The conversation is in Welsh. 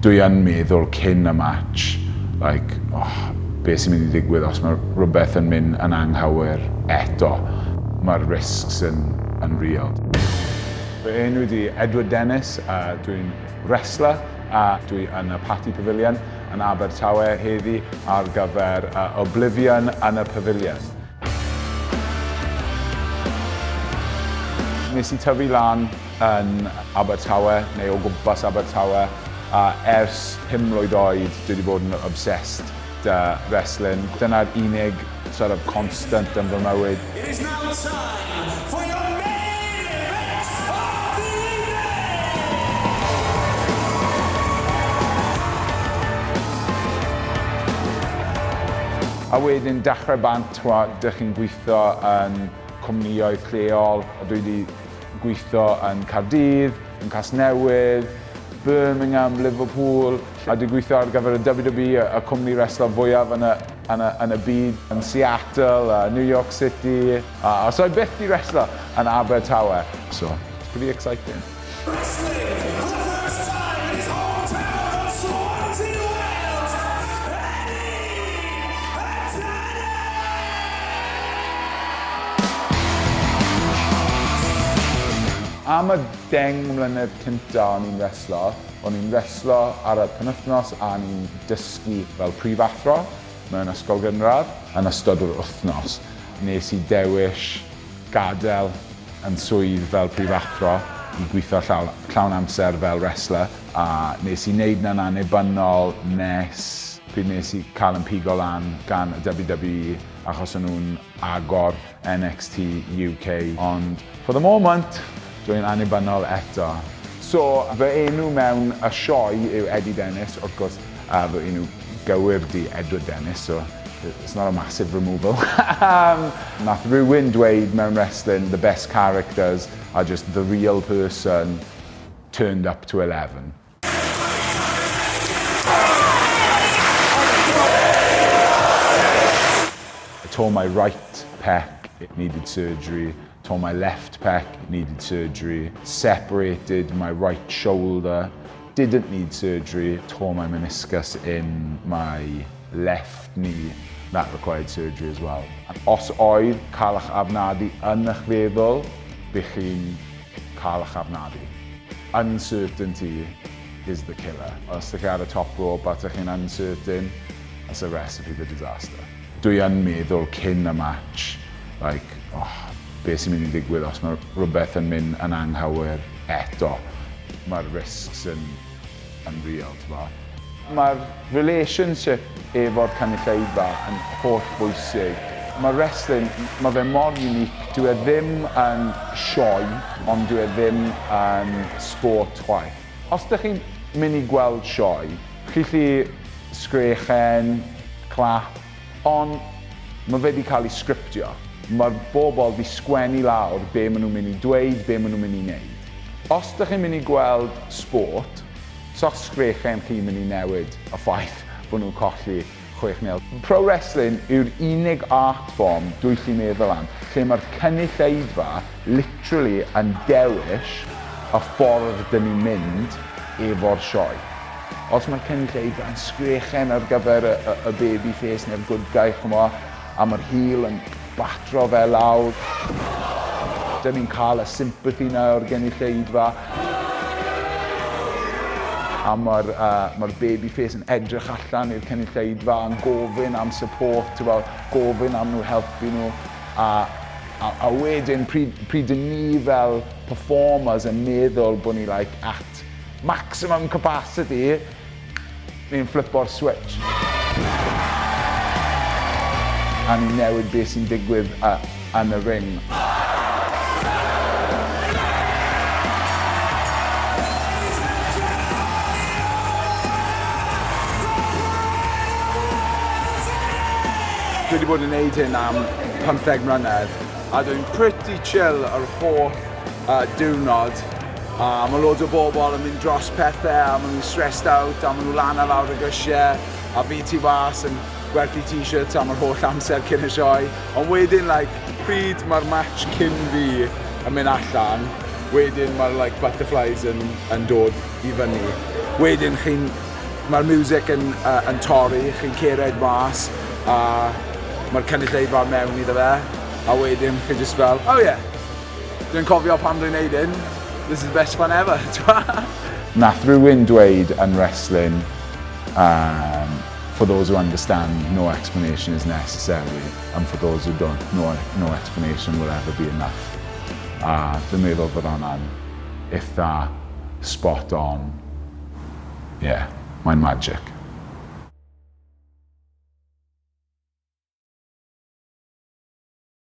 Dwi yn meddwl cyn y match, like, oh, be sy'n mynd i ddigwydd os mae rhywbeth yn mynd yn anghywir eto. Mae'r risks yn, yn real. Fy enw di Edward Dennis, a dwi'n wrestler a dwi yn y Party Pavilion yn Abertawe heddi ar gyfer Oblivion yn y Pavilion. Nes i tyfu lan yn Abertawe, neu o gwmpas Abertawe, a ers 5 mlwydd oed dwi wedi bod yn obsessed 'da wrestling. Dyna'r unig sort of constant yn fy mywyd. It is now time for your main event of the evening! A wedyn dechrau bant, ch'mo', dych chi'n gweithio yn cwmnïoedd lleol, a dwi 'di gweithio yn Caerdydd, yn Casnewydd, Birmingham, Liverpool, a dwi'n gweithio ar gyfer y WWE, y cwmni reslo fwyaf yn y, yn y, yn y byd, yn Seattle, a New York City, a, a so i byth 'di reslo yn Abertawe. So, it's pretty exciting. Wrestling for the first time in his hometown of Swansea, Wales, Eddie Dennis! Am y 10 mlynedd cynta o'n i'n reslo, o'n i'n reslo ar y penwythnos a o'n i'n dysgu fel prifathro mewn ysgol gynradd. Yn ystod yr wythnos, nes i dewis gadael yn swydd fel prifathro i gweithio llawn amser fel wrestler, a nes i wneud 'na'n annibynnol nes pryd nes i cael yn pigo lan gan y WWE achos o'n nhw'n agor NXT UK, ond for the moment dwi'n annibynnol eto. So, fy enw mewn y sioe yw Eddie Dennis, wrth gwrs, a fy enw gywir 'di Edward Dennis, so it's not a massive removal. Nath rhywun dweud mewn wrestling, the best characters are just the real person turned up to 11. I tore my right pec, it needed surgery. Tore my left pec, it needed surgery. Separated my right shoulder, didn't need surgery. Tore my meniscus in my left knee, that required surgery as well. Os oedd cael eich afnadu yn eich feddwl, bych chi'n cael eich afnadu. Uncertainty is the killer. Os ydych chi ar y top rope a ydych chi'n uncertain, that's a recipe for disaster. Dwi yn meddwl cyn y match, like, oh, be sy'n mynd i ddigwydd os mae rhywbeth yn mynd yn anghywir eto. Mae'r risks yn, yn real, ti'n. Mae'r relationship efo'r cynulleidfa yn holl bwysig. Mae wrestling, mae fe mor unique, dyw e ddim yn sioe, ond dyw e ddim yn sport chwaith. Os ydych chi'n mynd i gweld sioe, chi 'llu sgrechen, clap, ond mae fe wedi cael ei sgriptio. Mae'r bobl wedi sgwennu lawr be maen nhw'n mynd i dweud, be maen nhw'n mynd i wneud. Os ydych chi'n mynd i gweld sport, so'ch sgrechen chi'n mynd i newid y ffaith bod nhw'n colli 6-0. Pro wrestling yw'r unig art form dwi 'llu meddwl am lle mae'r cynulleidfa literally yn dewis y ffordd dyn ni'n mynd efo'r sioe. Os mae'r cynulleidfa yn sgrechen ar gyfer y, y, y baby face neu'r good guy, ch'mo', a mae'r heel yn batro fe lawr, dyn ni'n cael y sympathy 'na o'r gynulleidfa. A mae'r uh, mae baby face yn edrych allan i'r cynulleidfa yn gofyn am support, ti'n gwbod, gofyn am nhw helpu nhw. A, a, a wedyn, pryd, pryd dyn ni fel performers yn meddwl bod ni like at maximum capacity, ni'n flipo'r switch. A ni'n newid beth sy'n digwydd yn y ring. Dwi wedi bod yn neud hyn am 15 mlynedd a dwi'n pretty chill yr holl diwrnod, a mae loads o bobl yn mynd dros pethau a maen nhw'n stressed out a maen nhw lan a lawr y grisiau a fi tu fas yn gwerthu t-shirts am yr holl amser cyn y sioe. Ond wedyn, like, pryd mae'r match cyn fi yn mynd allan, wedyn mae'r like, butterflies yn, yn dod i fyny. Wedyn chi'n Mae'r music yn torri, chi'n cered mas, a mae'r cynulleidfa mewn iddo fe, a wedyn chi just fel, "Oh yeah, dwi'n cofio pam dwi'n neud hyn, this is the best fun ever." Nath rhywun dweud yn wrestling, "For those who understand, no explanation is necessary, and for those who don't, no explanation will ever be enough." A dwi'n meddwl bod hwnna'n eitha spot on. Yeah, mae'n magic.